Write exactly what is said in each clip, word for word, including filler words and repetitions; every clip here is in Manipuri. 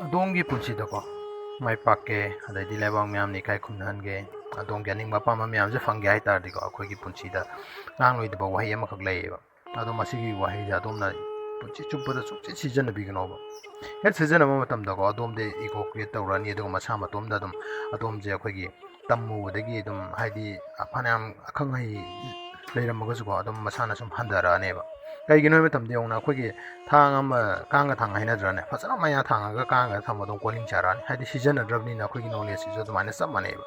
ꯑꯗꯣꯝꯒꯤ ꯄꯨꯟꯁꯤꯗꯀꯣ ꯃꯥꯏ ꯄꯥꯛꯀꯦ, ꯑꯗꯩꯗꯤ ꯂꯩꯕꯥꯛ ꯃꯤꯌꯥꯝꯅ ꯏꯀꯥꯏ ꯈꯨꯝꯅꯍꯟꯒꯦ, ꯑꯗꯣꯝꯒꯤ ꯑꯅꯤꯡꯕ ꯑꯄꯥꯝꯕ ꯃꯌꯥꯝꯁꯦ ꯐꯪꯒꯦ ꯍꯥꯏ ꯇꯥꯔꯗꯤꯀꯣ, ꯑꯩꯈꯣꯏꯒꯤ ꯄꯨꯟꯁꯤꯗ ꯉꯥꯡꯂꯣꯏꯗꯕ ꯋꯥꯍꯩ ꯑꯃꯈꯛ ꯂꯩꯌꯦꯕ꯫ ꯑꯗꯣ ꯃꯁꯤꯒꯤ ꯋꯥꯍꯩꯁꯦ ꯑꯗꯣꯝꯅ ꯄꯨꯟꯁꯤ ꯆꯨꯞꯄꯗ ꯁꯨꯡꯁꯤ ꯁꯤꯖꯤꯟꯅꯕꯤꯒꯅꯣꯕ꯫ ꯍꯦꯛ ꯁꯤꯖꯤꯟꯅꯕ ꯃꯇꯝꯗꯀꯣ, ꯑꯗꯣꯝꯗꯤ ꯏꯒꯣ ꯀ꯭ꯔꯤꯌꯦꯠ ꯇꯧꯔꯛꯑꯅꯤ, ꯑꯗꯨꯒ ꯃꯁꯥ ꯃꯇꯣꯝꯗ ꯑꯗꯨꯝ ꯑꯗꯣꯝꯁꯦ ꯑꯩꯈꯣꯏꯒꯤ ꯇꯝꯃꯨꯕꯗꯒꯤ ꯑꯗꯨꯝ, ꯍꯥꯏꯗꯤ, ꯐꯅꯌꯥꯝ ꯑꯈꯪ ꯑꯍꯩ ꯂꯩꯔꯝꯃꯒꯁꯨꯀꯣ, ꯑꯗꯨꯝ ꯃꯁꯥꯅ ꯁꯨꯝ ꯍꯟꯊꯔꯛꯑꯅꯦꯕ꯫ ꯀꯩꯒꯤꯅꯣ ꯍꯥꯏꯕ ꯃꯇꯝꯗ, ꯌꯦꯡꯉꯨꯅ, ꯑꯩꯈꯣꯏꯒꯤ ꯊꯥꯡ ꯑꯃ, ꯀꯥꯡꯒ ꯊꯥꯡ ꯍꯥꯏꯅꯗ꯭ꯔꯅꯦ? ꯐꯖꯅ ꯃꯌꯥ ꯊꯥꯡꯉꯒ ꯀꯥꯡꯒ ꯊꯝꯕ ꯑꯗꯨꯝ ꯀꯣꯜꯍꯤꯡ ꯆꯥꯔꯛꯑꯅꯤ, ꯍꯥꯏꯗꯤ ꯁꯤꯖꯤꯟꯅꯗ꯭ꯔꯕꯅꯤꯅ꯫ ꯑꯩꯈꯣꯏꯒꯤ ꯅꯣꯂꯦꯖꯁꯤꯁꯨ ꯑꯗꯨꯃꯥꯏꯅ ꯆꯞ ꯃꯥꯟꯅꯩꯕ꯫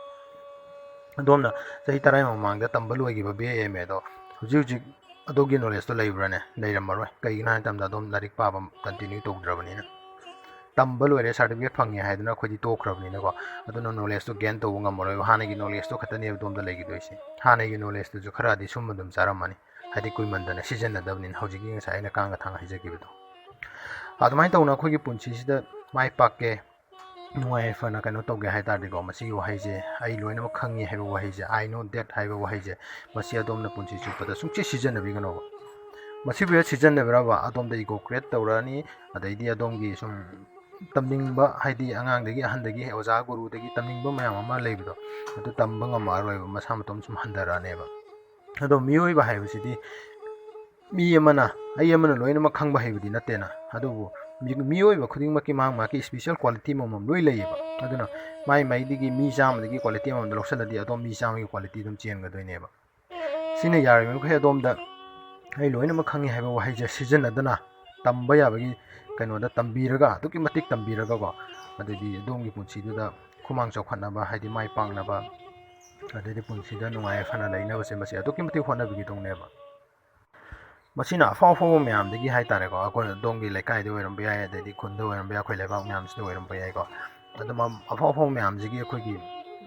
ꯑꯗꯣꯝꯅ ꯆꯍꯤ ꯇꯔꯥꯒꯤ ꯃꯃꯥꯡꯗ ꯇꯝꯕ ꯂꯣꯏꯈꯤꯕ ꯕꯤ ꯑꯦ ꯑꯦꯝ ꯑꯦꯗꯣ ꯍꯧꯖꯤꯛ ꯍꯧꯖꯤꯛ ꯑꯗꯨꯒꯤ ꯅꯣꯂꯦꯖꯇꯣ ꯂꯩꯕ꯭ꯔꯥꯅꯦ? ꯂꯩꯔꯝꯃꯔꯣꯏ꯫ ꯀꯩꯒꯤꯅꯣ ꯍꯥꯏꯕ ꯃꯇꯝꯗ, ꯑꯗꯣꯝ ꯂꯥꯏꯔꯤꯛ ꯄꯥꯕ ꯀꯟꯇꯤꯅ꯭ꯌꯨ ꯇꯧꯗ꯭ꯔꯕꯅꯤꯅ꯫ ꯇꯝꯕ ꯂꯣꯏꯔꯦ, ꯁꯥꯔꯇꯤꯐꯤꯀꯦꯠ ꯐꯪꯉꯦ ꯍꯥꯏꯗꯨꯅ ꯑꯩꯈꯣꯏꯗꯤ ꯇꯣꯛꯈ꯭ꯔꯕꯅꯤꯅꯀꯣ, ꯑꯗꯨꯅ ꯅꯣꯂꯦꯖꯇꯣ ꯒꯦꯟ ꯇꯧꯕ ꯉꯝꯃꯔꯣꯏꯕ꯫ ꯍꯥꯟꯅꯒꯤ ꯅꯣꯂꯦꯖꯇꯣ ꯈꯛꯇꯅꯦꯕ ꯑꯗꯣꯝꯗ ꯂꯩꯈꯤꯗꯣꯏꯁꯦ꯫ ꯍꯥꯟꯅꯒꯤ ꯅꯣꯂꯦꯖꯇꯨꯁꯨ ꯈꯔꯗꯤ ꯁꯨꯝ ꯑꯗꯨꯝ ꯆꯥꯔꯝꯃꯅꯤ, ꯍꯥꯏꯗꯤ ꯀꯨꯏꯃꯟꯗꯅ ꯁꯤꯖꯤꯟꯅꯗꯕꯅꯤꯅ, ꯍꯧꯖꯤꯛꯀꯤ ꯉꯁꯥꯏ ꯑꯩꯅ ꯀꯥꯡꯒ ꯊꯥꯡ ꯍꯥꯏꯖꯈꯤꯕꯗꯣ꯫ ꯑꯗꯨꯃꯥꯏꯅ ꯇꯧꯅ ꯑꯩꯈꯣꯏꯒꯤ ꯄꯨꯟꯁꯤꯁꯤꯗ ꯃꯥꯏ ꯄꯥꯛꯀꯦ, ꯅꯨꯡꯉꯥꯏ ꯌꯥꯏꯐꯅ ꯀꯩꯅꯣ ꯇꯧꯒꯦ ꯍꯥꯏ ꯇꯥꯔꯗꯤꯀꯣ, ꯃꯁꯤꯒꯤ ꯋꯥꯍꯩꯁꯦ, "ꯑꯩ ꯂꯣꯏꯅꯃꯛ ꯈꯪꯉꯤ" ꯍꯥꯏꯕ ꯋꯥꯍꯩꯁꯦ, "I know that" ꯍꯥꯏꯕ ꯋꯥꯍꯩꯁꯦ, ꯃꯁꯤ ꯑꯗꯣꯝꯅ ꯄꯨꯟꯁꯤ ꯆꯨꯞꯄꯗ ꯁꯨꯡꯁꯤ ꯁꯤꯖꯤꯟꯅꯕꯤꯒꯅꯣꯕ꯫ ꯃꯁꯤꯕꯨ ꯍꯦꯛ ꯁꯤꯖꯤꯟꯅꯕꯤꯔꯕ, ꯑꯗꯣꯝꯗ ꯏꯒꯣ ꯀ꯭ꯔꯤꯌꯦꯠ ꯇꯧꯔꯛꯑꯅꯤ, ꯑꯗꯩꯗꯤ ꯑꯗꯣꯝꯒꯤ ꯁꯨꯝ ꯇꯝꯅꯤꯡꯕ, ꯍꯥꯏꯗꯤ ꯑꯉꯥꯡꯗꯒꯤ, ꯑꯍꯟꯗꯒꯤ, ꯑꯣꯖꯥ ꯒꯨꯔꯨꯗꯒꯤ ꯇꯝꯅꯤꯡꯕ ꯃꯌꯥꯝ ꯑꯃ ꯂꯩꯕꯗꯣ, ꯑꯗꯨ ꯇꯝꯕ ꯉꯝꯃꯛꯑꯔꯣꯏꯕ, ꯃꯁꯥ ꯃꯇꯣꯝ ꯁꯨꯝ ꯍꯟꯊꯔꯛꯑꯅꯦꯕ꯫ ꯑꯗꯣ ꯃꯤꯑꯣꯏꯕ ꯍꯥꯏꯕꯁꯤꯗꯤ ꯃꯤ ꯑꯃꯅ, ꯑꯩ ꯑꯃꯅ ꯂꯣꯏꯅꯃꯛ ꯈꯪꯕ ꯍꯩꯕꯗꯤ ꯅꯠꯇꯦꯅ꯫ ꯑꯗꯨꯕꯨ ꯃꯤ-, ꯃꯤꯑꯣꯏꯕ ꯈꯨꯗꯤꯡꯃꯛꯀꯤ ꯃꯍꯥꯛ ꯃꯍꯥꯛꯀꯤ ꯏꯁꯄꯤꯁꯦꯜ ꯀ꯭ꯋꯥꯂꯤꯇꯤ ꯑꯃꯃꯝ ꯂꯣꯏ ꯂꯩꯌꯦꯕ꯫ ꯑꯗꯨꯅ ꯃꯥꯏ ꯃꯥꯏꯗꯒꯤ ꯃꯤ ꯆꯥꯝꯃꯗꯒꯤ ꯀ꯭ꯋꯥꯂꯤꯇꯤ ꯑꯃꯃꯝꯗ ꯂꯧꯁꯤꯜꯂꯗꯤ, ꯑꯗꯣꯝ ꯃꯤ ꯆꯥꯝꯃꯒꯤ ꯀ꯭ꯋꯥꯂꯤꯇꯤ ꯑꯗꯨꯝ ꯆꯦꯟꯒꯗꯣꯏꯅꯦꯕ꯫ ꯁꯤꯅ ꯌꯥꯔꯤꯕ ꯃꯈꯩ ꯑꯗꯣꯝꯗ ꯑꯩ ꯂꯣꯏꯅꯃꯛ ꯈꯪꯉꯤ ꯍꯥꯏꯕ ꯋꯥꯍꯩꯁꯦ ꯁꯤꯖꯤꯟꯅꯗꯅ, ꯇꯝꯕ ꯌꯥꯕꯒꯤ ꯀꯩꯅꯣꯗ ꯇꯝꯕꯤꯔꯒ, ꯑꯗꯨꯛꯀꯤ ꯃꯇꯤꯛ ꯇꯝꯕꯤꯔꯒꯀꯣ, ꯑꯗꯩꯗꯤ ꯑꯗꯣꯝꯒꯤ ꯄꯨꯟꯁꯤꯗꯨꯗ ꯈꯨꯃꯥꯡ ꯆꯥꯎꯈꯠꯅꯕ, ꯍꯥꯏꯗꯤ ꯃꯥꯏ ꯄꯥꯛꯅꯕ, ꯑꯗꯩꯗꯤ ꯄꯨꯟꯁꯤꯗ ꯅꯨꯡꯉꯥꯏ ꯌꯥꯏꯐꯅ ꯂꯩꯅꯕꯁꯦ, ꯃꯁꯤ ꯑꯗꯨꯛꯀꯤ ꯃꯇꯤꯛ ꯍꯣꯠꯅꯕꯤꯒꯗꯧꯅꯦꯕ꯫ ꯃꯁꯤꯅ ꯑꯐꯥꯎ ꯑꯐꯥꯎꯕ ꯃꯌꯥꯝꯗꯒꯤ ꯍꯥꯏ ꯇꯥꯔꯦꯀꯣ, ꯑꯩꯈꯣꯏ ꯑꯗꯣꯝꯒꯤ ꯂꯩꯀꯥꯏꯗ ꯑꯣꯏꯔꯝꯕ ꯌꯥꯏ, ꯑꯗꯩꯗꯤ ꯈꯨꯟꯗ ꯑꯣꯏꯔꯝꯕ ꯌꯥꯏ, ꯑꯩꯈꯣꯏ ꯂꯩꯕꯥꯛ ꯃꯌꯥꯝꯁꯤꯗ ꯑꯣꯏꯔꯝꯕ ꯌꯥꯏꯀꯣ꯫ ꯑꯗꯨꯝ ꯑꯐꯥꯎ ꯑꯐꯥꯎꯕ ꯃꯌꯥꯝꯁꯤꯒꯤ ꯑꯩꯈꯣꯏꯒꯤ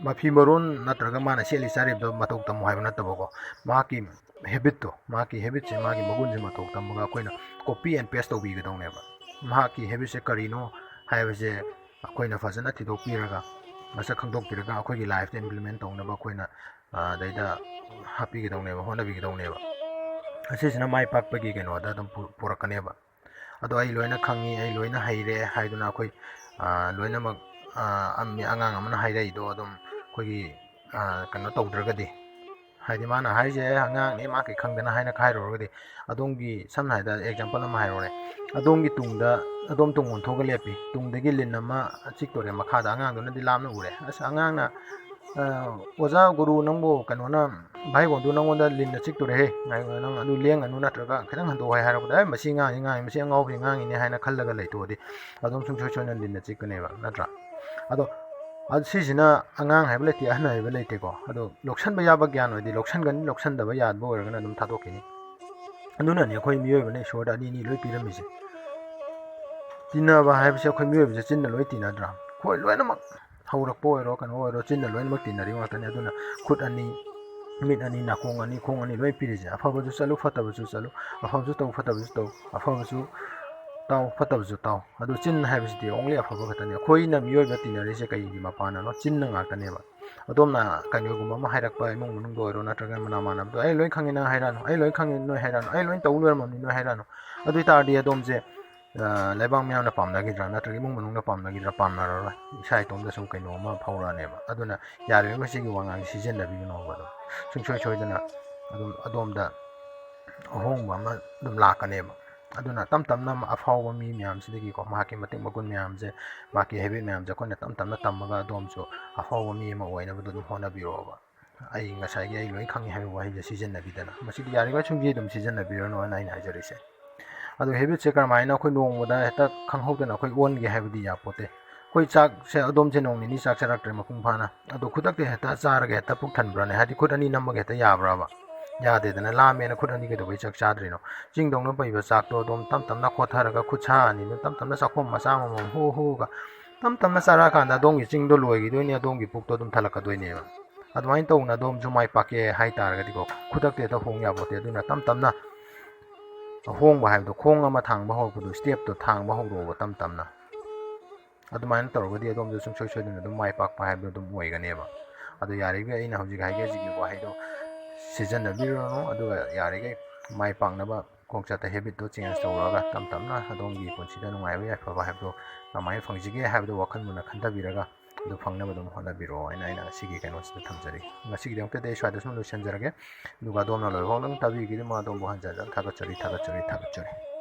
ꯃꯐꯤ ꯃꯔꯣꯟ ꯅꯠꯇ꯭ꯔꯒ ꯃꯥꯅ ꯁꯦꯠꯂꯤ ꯆꯥꯔꯤꯕꯗꯣ ꯃꯇꯧ ꯇꯝꯃꯨ ꯍꯥꯏꯕ ꯅꯠꯇꯕꯀꯣ, ꯃꯍꯥꯛꯀꯤ ꯍꯦꯕꯤꯠꯇꯣ, ꯃꯍꯥꯛꯀꯤ ꯍꯦꯕꯤꯠꯁꯦ, ꯃꯥꯒꯤ ꯃꯒꯨꯟꯁꯦ ꯃꯇꯧ ꯇꯝꯃꯒ ꯑꯩꯈꯣꯏꯅ copy and paste ꯇꯧꯕꯤꯒꯗꯧꯅꯦꯕ꯫ ꯃꯍꯥꯛꯀꯤ ꯍꯦꯕꯤꯠꯁꯦ ꯀꯔꯤꯅꯣ ꯍꯥꯏꯕꯁꯦ ꯑꯩꯈꯣꯏꯅ ꯐꯖꯅ ꯊꯤꯗꯣꯛꯄꯤꯔꯒ, ꯃꯁꯛ ꯈꯪꯗꯣꯛꯄꯤꯔꯒ, ꯑꯩꯈꯣꯏꯒꯤ ꯂꯥꯏꯐꯇ ꯏꯝꯄ꯭ꯂꯤꯃꯦꯟ ꯇꯧꯅꯕ ꯑꯩꯈꯣꯏꯅ, ꯑ, ꯑꯗꯩꯗ ꯍꯥꯞꯄꯤꯒꯗꯧꯅꯦꯕ, ꯍꯣꯠꯅꯕꯤꯒꯗꯧꯅꯦꯕ꯫ ꯑꯁꯤꯁꯤꯅ ꯃꯥꯏ ꯄꯥꯛꯄꯒꯤ ꯀꯩꯅꯣꯗ ꯑꯗꯨꯝ ꯄꯨ-, ꯄꯨꯔꯛꯀꯅꯦꯕ꯫ ꯑꯗꯣ ꯑꯩ ꯂꯣꯏꯅ ꯈꯪꯉꯤ, ꯑꯩ ꯂꯣꯏꯅ ꯍꯩꯔꯦ ꯍꯥꯏꯗꯨꯅ ꯑꯩꯈꯣꯏ ꯂꯣꯏꯅꯃꯛ ꯑꯉꯥꯡ ꯑꯃꯅ ꯍꯥꯏꯔꯛꯏꯗꯣ ꯑꯗꯨꯝ ꯑꯩꯈꯣꯏꯒꯤ ꯀꯩꯅꯣ ꯇꯧꯗ꯭ꯔꯒꯗꯤ, ꯍꯥꯏꯗꯤ ꯃꯥꯅ ꯍꯥꯏꯔꯤꯁꯦ ꯑꯉꯥꯡꯅꯤ, ꯃꯥ ꯀꯩ ꯈꯪꯗꯅ ꯍꯥꯏꯅ ꯍꯥꯏꯔꯨꯔꯒꯗꯤ, ꯑꯗꯣꯝꯒꯤ, ꯁꯝꯅ ꯍꯥꯏꯔꯕꯗ ꯑꯦꯛꯖꯥꯝꯄꯜ ꯑꯃ ꯍꯥꯏꯔꯣꯅꯦ, ꯑꯗꯣꯝꯒꯤ ꯇꯨꯡꯗ, ꯑꯗꯣꯝ ꯇꯨꯡ ꯑꯣꯟꯊꯣꯛꯑꯒ ꯂꯦꯞꯄꯤ, ꯇꯨꯡꯗꯒꯤ ꯂꯤꯟ ꯑꯃ ꯆꯤꯛꯇꯣꯔꯦ ꯃꯈꯥꯗ, ꯑꯉꯥꯡꯗꯨꯅꯗꯤ ꯂꯥꯞꯅ ꯎꯔꯦ꯫ ꯑꯁ, ꯑꯉꯥꯡꯅ "ꯑꯣꯖꯥ, ꯒꯨꯔꯨ, ꯅꯪꯕꯨ ꯀꯩꯅꯣꯅ, ꯚꯥꯏ ꯒꯣꯟꯗꯨ ꯅꯪꯉꯣꯟꯗ ꯂꯤꯟꯅ ꯆꯤꯛꯇꯣꯔꯦꯍꯦ, ꯅꯪ ꯑꯗꯨ ꯂꯦꯡꯒꯅꯨ ꯅꯠꯇ꯭ꯔꯒ ꯈꯤꯇꯪ ꯍꯟꯗꯣꯛꯑꯣ" ꯍꯥꯏ ꯍꯥꯏꯔꯛꯄꯗ, "ꯑꯦ, ꯃꯁꯤ ꯑꯉꯥꯡꯁꯤ ꯉꯥꯡꯉꯤ, ꯃꯁꯤ ꯑꯉꯥꯎꯕꯤ ꯉꯥꯡꯉꯤꯅꯦ" ꯍꯥꯏꯅ ꯈꯜꯂꯒ ꯂꯩꯊꯣꯛꯑꯗꯤ, ꯑꯗꯨꯝ ꯁꯨꯡꯁꯣꯏ ꯁꯣꯏꯗꯅ ꯂꯤꯟꯅ ꯆꯤꯛꯀꯅꯦꯕ, ꯅꯠꯇ꯭ꯔꯥ? ꯑꯗꯣ, ꯑꯗꯣ ꯁꯤꯁꯤꯅ ꯑꯉꯥꯡ ꯍꯥꯏꯕ ꯂꯩꯇꯦ, ꯑꯍꯟ ꯍꯥꯏꯕ ꯂꯩꯇꯦꯀꯣ꯫ ꯑꯗꯣ ꯂꯧꯁꯟꯕ ꯌꯥꯕ ꯒ꯭ꯌꯥꯟ ꯑꯣꯏꯗꯤ ꯂꯧꯁꯟꯒꯅꯤ, ꯂꯧꯁꯟꯗꯕ ꯌꯥꯕ ꯑꯣꯏꯔꯒꯅ ꯑꯗꯨꯝ ꯊꯥꯗꯣꯛꯈꯤꯅꯤ꯫ ꯑꯗꯨꯅꯅꯤ ꯑꯩꯈꯣꯏ ꯃꯤꯑꯣꯏꯕꯅ ꯏꯁꯣꯔꯗ ꯑꯅꯤ ꯑꯅꯤ ꯂꯣꯏ ꯄꯤꯔꯝꯃꯤꯁꯦ꯫ ꯇꯤꯟꯅꯕ ꯍꯥꯏꯕꯁꯦ ꯑꯩꯈꯣꯏ ꯃꯤꯑꯣꯏꯕꯁꯦ ꯆꯤꯟꯅ ꯂꯣꯏ ꯇꯤꯟꯅꯗ꯭ꯔꯥ? ꯑꯩꯈꯣꯏ ꯂꯣꯏꯅꯃꯛ, ꯍꯧꯔꯛꯄ ꯑꯣꯏꯔꯣ, ꯀꯩꯅꯣ ꯑꯣꯏꯔꯣ, ꯆꯤꯟꯅ ꯂꯣꯏꯅꯃꯛ ꯇꯤꯟꯅꯔꯤꯕ ꯉꯥꯛꯇꯅꯤ꯫ ꯑꯗꯨꯅ ꯈꯨꯠ ꯑꯅꯤ, ꯃꯤꯠ ꯑꯅꯤ, ꯅꯥꯀꯣꯡ ꯑꯅꯤ, ꯈꯣꯡ ꯑꯅꯤ ꯂꯣꯏ ꯄꯤꯔꯤꯁꯦ꯫ ꯑꯐꯕꯁꯨ ꯆꯠꯂꯨ, ꯐꯠꯇꯕꯁꯨ ꯆꯠꯂꯨ, ꯑꯐꯕꯁꯨ ꯇꯧ, ꯐꯠꯇꯕꯁꯨ ꯇꯧ, ꯑꯐꯕꯁꯨ ꯇꯥꯎ, ꯐꯠꯇꯕꯁꯨ ꯇꯥꯎ꯫ ꯑꯗꯨ ꯆꯤꯟ ꯍꯥꯏꯕꯁꯤꯗꯤ only ꯑꯐꯕ ꯈꯛꯇꯅꯤ꯫ ꯑꯩꯈꯣꯏꯅ ꯃꯤꯑꯣꯏꯕ ꯇꯤꯟꯅꯔꯤꯁꯦ ꯀꯩꯒꯤ ꯃꯄꯥꯟꯅꯅꯣ? ꯆꯤꯟꯅ ꯉꯥꯛꯇꯅꯦꯕ꯫ ꯑꯗꯣꯝꯅ ꯀꯩꯅꯣꯒꯨꯝꯕ ꯑꯃ ꯍꯥꯏꯔꯛꯄ, ꯏꯃꯨꯡ ꯃꯅꯨꯡꯗ ꯑꯣꯏꯔꯣ, ꯅꯠꯇ꯭ꯔꯒ ꯃꯅꯥꯃꯥꯟꯅꯕꯗꯣ, "ꯑꯩ ꯂꯣꯏ ꯈꯪꯉꯤ, ꯅꯪ ꯍꯥꯏꯔꯛꯑꯅꯨ, ꯑꯩ ꯂꯣꯏ ꯈꯪꯉꯤ, ꯅꯣꯏ ꯍꯥꯏꯔꯛꯑꯅꯨ, ꯑꯩ ꯂꯣꯏ ꯇꯧ ꯂꯣꯏꯔꯝꯃꯕꯅꯤ, ꯅꯣꯏ ꯍꯥꯏꯔꯛꯑꯅꯨ"꯫ ꯑꯗꯨ ꯑꯣꯏ ꯇꯥꯔꯗꯤ ꯑꯗꯣꯝꯁꯦ, ꯑ, ꯂꯩꯕꯥꯛ ꯃꯤꯌꯥꯝꯅ ꯄꯥꯝꯅꯈꯤꯗ꯭ꯔꯥ, ꯅꯠꯇ꯭ꯔꯒ ꯏꯃꯨꯡ ꯃꯅꯨꯡꯅ ꯄꯥꯝꯅꯈꯤꯗ꯭ꯔꯥ? ꯄꯥꯝꯅꯔꯔꯣꯏ꯫ ꯏꯁꯥ ꯏꯇꯣꯝꯇ ꯁꯨꯝ ꯀꯩꯅꯣ ꯑꯃ ꯐꯥꯎꯔꯛꯑꯅꯦꯕ꯫ ꯑꯗꯨꯅ ꯌꯥꯔꯤꯕ ꯃꯈꯩ ꯁꯤꯒꯤ ꯋꯥꯉꯥꯡꯁꯦ ꯁꯤꯖꯤꯟꯅꯕꯤꯒꯅꯣꯕ꯫ ꯑꯗꯨꯝ ꯁꯨꯡꯁꯣꯏ ꯁꯣꯏꯗꯅ ꯑꯗꯨꯝ ꯑꯗꯣꯝꯗ ꯑꯍꯣꯡꯕ ꯑꯃ ꯑꯗꯨꯝ ꯂꯥꯛꯀꯅꯦꯕ꯫ ꯑꯗꯨꯅ ꯇꯞ ꯇꯞꯅ ꯑꯐꯥꯎꯕ ꯃꯤ ꯃꯌꯥꯝꯁꯤꯗꯒꯤꯀꯣ, ꯃꯍꯥꯛꯀꯤ ꯃꯇꯤꯛ ꯃꯒꯨꯟ ꯃꯌꯥꯝꯁꯦ, ꯃꯍꯥꯛꯀꯤ ꯍꯦꯕꯤꯠ ꯃꯌꯥꯝꯁꯦ ꯑꯩꯈꯣꯏꯅ ꯇꯞ ꯇꯞꯅ ꯇꯝꯃꯒ ꯑꯗꯣꯝꯁꯨ ꯑꯐꯥꯎꯕ ꯃꯤ ꯑꯃ ꯑꯣꯏꯅꯕꯗꯣ ꯑꯗꯨꯝ ꯍꯣꯠꯅꯕꯤꯔꯛꯑꯣꯕ꯫ ꯑꯩ ꯉꯁꯥꯏꯒꯤ "ꯑꯩ ꯂꯣꯏ ꯈꯪꯉꯤ" ꯍꯥꯏꯕ ꯋꯥꯍꯩꯁꯦ ꯁꯤꯖꯤꯟꯅꯕꯤꯗꯅ, ꯃꯁꯤꯗꯤ ꯌꯥꯔꯤꯕ ꯁꯨꯡꯁꯤ ꯑꯗꯨꯝ ꯁꯤꯖꯤꯟꯅꯕꯤꯔꯅꯣꯅ ꯑꯩꯅ ꯍꯥꯏꯖꯔꯤꯁꯦ꯫ ꯑꯗꯣ ꯍꯦꯕꯤꯠꯁꯦ ꯀꯔꯝꯍꯥꯏꯅ ꯑꯩꯈꯣꯏ ꯅꯣꯡꯃꯗ ꯍꯦꯛꯇ ꯈꯪꯍꯧꯗꯅ ꯑꯩꯈꯣꯏ ꯑꯣꯟꯒꯦ ꯍꯥꯏꯕꯗꯤ ꯌꯥꯄꯣꯠꯇꯦ꯫ ꯑꯩꯈꯣꯏ ꯆꯥꯛꯁꯦ, ꯑꯗꯣꯝꯁꯦ ꯅꯣꯡ ꯅꯤꯅꯤ ꯆꯥꯛ ꯆꯥꯔꯛꯇ꯭ꯔꯦ ꯃꯄꯨꯡ ꯐꯥꯅ, ꯑꯗꯣ ꯈꯨꯗꯛꯇ ꯍꯦꯛꯇ ꯆꯥꯔꯒ ꯍꯦꯛꯇ ꯄꯨꯛ ꯊꯟꯕ꯭ꯔꯥꯅꯦ? ꯍꯥꯏꯗꯤ ꯈꯨꯠ ꯑꯅꯤ ꯅꯝꯃꯒ ꯍꯦꯛꯇ ꯌꯥꯕ꯭ꯔꯕ? ꯌꯥꯗꯦꯗꯅ, ꯂꯥꯝꯃꯦꯅ ꯈꯨꯠ ꯑꯅꯤ ꯀꯩꯗꯧꯕꯩ ꯆꯥꯛ ꯆꯥꯗ꯭ꯔꯤꯅꯣ? ꯆꯤꯡꯗꯧꯅ ꯄꯩꯕ ꯆꯥꯛꯇꯣ ꯑꯗꯨꯝ ꯇꯞ ꯇꯞꯅ ꯈꯣꯠꯊꯔꯒ ꯈꯨꯠ ꯁꯥ ꯑꯅꯤꯗꯨ ꯇꯞ ꯇꯞꯅ ꯆꯥꯛꯈꯣꯝ ꯃꯆꯥ ꯑꯃꯃꯝ ꯍꯨ ꯍꯨꯒ ꯇꯞ ꯇꯞꯅ ꯆꯥꯔꯛꯑꯀꯥꯟꯗ ꯑꯗꯣꯝꯒꯤ ꯆꯤꯡꯗꯣ ꯂꯣꯏꯈꯤꯗꯣꯏꯅꯤ, ꯑꯗꯣꯝꯒꯤ ꯄꯨꯛꯇꯣ ꯑꯗꯨꯝ ꯊꯜꯂꯛꯀꯗꯣꯏꯅꯦꯕ꯫ ꯑꯗꯨꯃꯥꯏꯅ ꯇꯧꯅ ꯑꯗꯣꯝꯁꯨ ꯃꯥꯏ ꯄꯥꯛꯀꯦ ꯍꯥꯏ ꯇꯥꯔꯒꯗꯤꯀꯣ, ꯈꯨꯗꯛꯇ ꯍꯦꯛꯇ ꯍꯣꯡ ꯌꯥꯄꯣꯠꯇꯦ꯫ ꯑꯗꯨꯅ ꯇꯞ ꯇꯞꯅ ꯑꯍꯣꯡꯕ ꯍꯥꯏꯕꯗꯣ, ꯈꯣꯡ ꯑꯃ ꯊꯥꯡꯕ ꯍꯧꯔꯛꯄꯗꯣ, ꯁ꯭ꯇꯦꯞꯇꯣ ꯊꯥꯡꯕ ꯍꯧꯔꯛꯑꯣꯕ ꯇꯞ ꯇꯞꯅ꯫ ꯑꯗꯨꯃꯥꯏꯅ ꯇꯧꯔꯒꯗꯤ ꯑꯗꯣꯝꯁꯨ ꯁꯨꯡꯁꯣꯏ ꯁꯣꯏꯗꯅ ꯑꯗꯨꯝ ꯃꯥꯏ ꯄꯥꯛꯄ ꯍꯥꯏꯕꯗꯣ ꯑꯗꯨꯝ ꯑꯣꯏꯒꯅꯦꯕ꯫ ꯑꯗꯣ ꯌꯥꯔꯤꯈꯩ ꯑꯩꯅ ꯍꯧꯖꯤꯛ ꯍꯥꯏꯖꯈꯤꯕ ꯋꯥꯍꯩꯗꯣ ꯁꯤꯖꯤꯟꯅꯕꯤꯔꯨꯔꯅꯨ, ꯑꯗꯨꯒ ꯌꯥꯔꯤꯈꯩ ꯃꯥꯏ ꯄꯥꯛꯅꯕ ꯈꯣꯡꯆꯠꯇ ꯍꯦꯕꯤꯠꯇꯣ ꯆꯦꯟꯖ ꯇꯧꯔꯛꯑꯒ ꯇꯞ ꯇꯞꯅ ꯑꯗꯣꯝꯒꯤ ꯄꯨꯟꯁꯤꯗ ꯅꯨꯡꯉꯥꯏꯕ ꯌꯥꯏꯐꯕ ꯍꯥꯏꯕꯗꯣ ꯀꯃꯥꯏꯅ ꯐꯪꯁꯤꯒꯦ ꯍꯥꯏꯕꯗꯣ ꯋꯥꯈꯜ ꯃꯨꯟꯅ ꯈꯟꯊꯕꯤꯔꯒ ꯑꯗꯨ ꯐꯪꯅꯕ ꯑꯗꯨꯝ ꯍꯣꯠꯅꯕꯤꯔꯛꯑꯣ ꯍꯥꯏꯅ ꯑꯩꯅ ꯉꯁꯤꯒꯤ ꯀꯩꯅꯣꯁꯤꯗ ꯊꯝꯖꯔꯤ꯫ ꯉꯁꯤꯒꯤꯗꯃꯛꯇꯗꯤ ꯑꯩ ꯁ꯭ꯋꯥꯏꯗ ꯁꯨꯝ ꯂꯣꯏꯁꯤꯟꯖꯔꯒꯦ꯫ ꯑꯗꯨꯒ ꯑꯗꯣꯝꯅ ꯂꯣꯏꯐꯥꯎ ꯑꯗꯨꯝ ꯇꯥꯕꯤꯈꯤꯗꯨꯅ ꯑꯗꯣꯝꯕꯨ ꯍꯟꯖ ꯍꯟꯖꯅ ꯊꯥꯒꯠꯆꯔꯤ, ꯊꯥꯒꯠꯆꯔꯤ, ꯊꯥꯒꯠꯆꯔꯤ꯫